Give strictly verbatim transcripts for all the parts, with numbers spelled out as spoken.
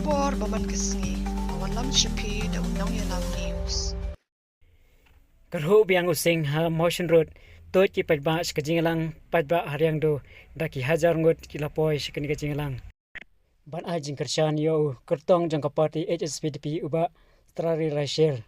Por ba man ka sngi, ka wanlam sha phi da u Nongïalam News. Ka ruh biang u Singh ha Mawshynrut, tuid ki paidbah sha ka jingïalang paidbah ha Riangdo, da ki hajar ngut ki la poi sha kane ka jingïalang. Ban ai jingkyrshan ïa u kyrtong jong ka party H S P D P u Bah Strari Rashir.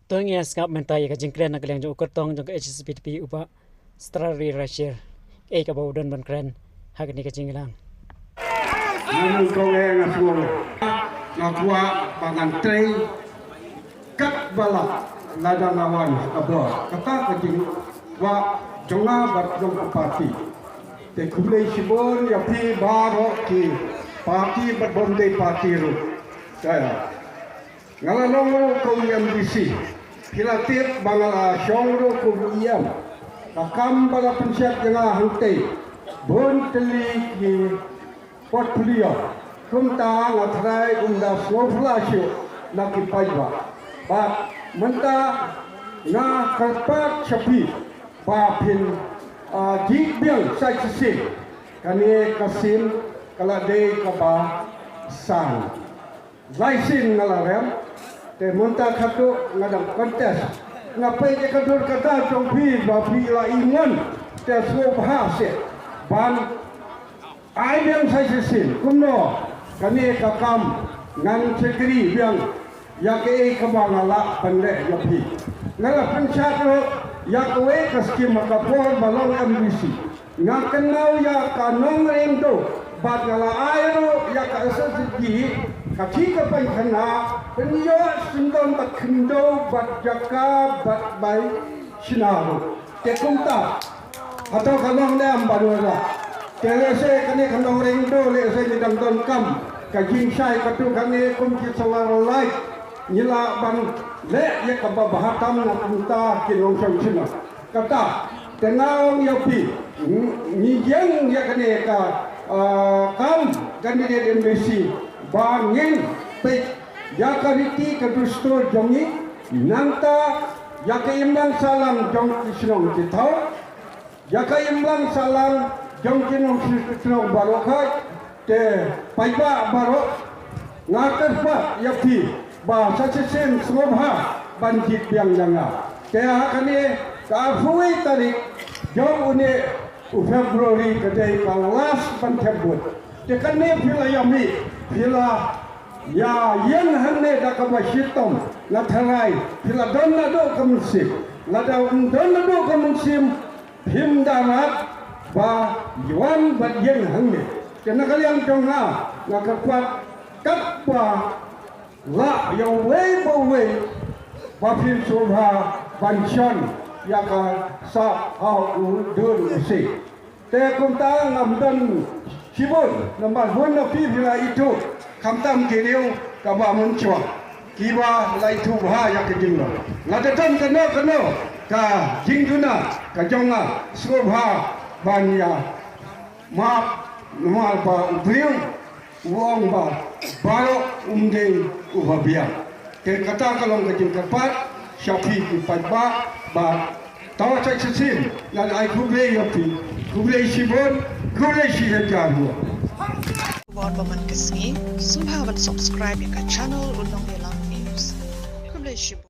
To ngin ïa sngap mynta ïa ka jingkren na ka liang jong u kyrtong jong ka H S P D P u Bah Strari Rashir. Ei kaba u don ban kren ha kane ka jingïalang. Ngan ong kong eh nga sngewbha. Nga kwah ba ngan trei katba lah lada nga wan ha ka bor. Kata ka jingkwah jong nga bad jong ka party. Te khublei shibun ïa phi baroh ki party bad bym dei party ruh. Te nga la long ruh kum u M D C. Phi la tip ba nga la shong ruh kum u E M. Ka kam ba la pynshad ïa nga hangtei bun tylli ki portfolio. Kumta nga trai um da sngewphylla shuh na ki paidbah. Bad mynta nga kyrpad sha phi ba phin, ah, jied biang sa shisien. Kane ka sien ka la dei kaba san. Lai sien nga la rem, te mynta katu nga dang contest. Nga peit ïa ka dur ka dar jong phi ba phi la ïa ngan, te sngewbha seh ban ai biang sa shisien. Kumno kane ka kam ngan shakri biang ïa kaei kaba nga lah ban leh ïa phi. Nga la pynshad ruh ïa kawei ka skim ha ka por ba long M D C. Nga kynmaw ïa ka Nongriangdo bad nga la ai ruh ïa ka S S G, ka thikha pynkhana, pynïoh syndon bad khyndew bad jaka bad bai shna ruh. Te kumta hato ka long ne em ban wanrah? Te lehse kane ka Nongriangdo lehse ngi dang donkam ka jingshai katu kane kum ki solar light, ngi lah ban leh ïa kaba bha tam na kumta ki nongshong shnong. Kata te nga ong ïa phi, ngi ïeng ïa kane ka, ah, kam candidate M D C ba ngin peit ïa ka riti ka dustur jong ngi, nangta ïa ka imlang sahlang jong ki shnong ki thaw, ïa ka imlang sahlang jong ki nongshong shnong baroh khoit, te paidbah baroh, nga kyrpad ïa phi ba sa shisien sngewbha ban jied biang ïa nga. Te ha kane ka arphew wei tarik jong une u February ka dei ka last ban thep vote. Te kane phi la ïa mih, phi la Ïa ïeng hangne da kaba shitom, nga tharai phi la don naduh ka mynsiem. Lada ym don naduh ka mynsiem, phim da rat ba wan bad ïeng hangne. Te na ka liang jong nga, nga kyrpad katba lah ïa uwei pa uwei ba phin sngewbha ban shon ïa ka sap ha u dur u siej. Te kumta ngam don shibun namar bun na phi phi la ithuh khamtam ki riew kaba mynshuwa kiba la ithuh bha ïa ka jinglong. Lada don kano kano ka jingduna ka jong nga, sngewbha ban ïa map namar ba u briew u ong ba baroh um dei uba biang. Te kata ka long ka jingkyrpad sha phi ki paidbah ba to sa shisien ngan ai khublei ïa phi, khublei shibun, khublei shihajar nguh. Wat ba man ka sngi sngewbha ban subscribe ïa ka channel U Nongïalam News. Khublei shibun.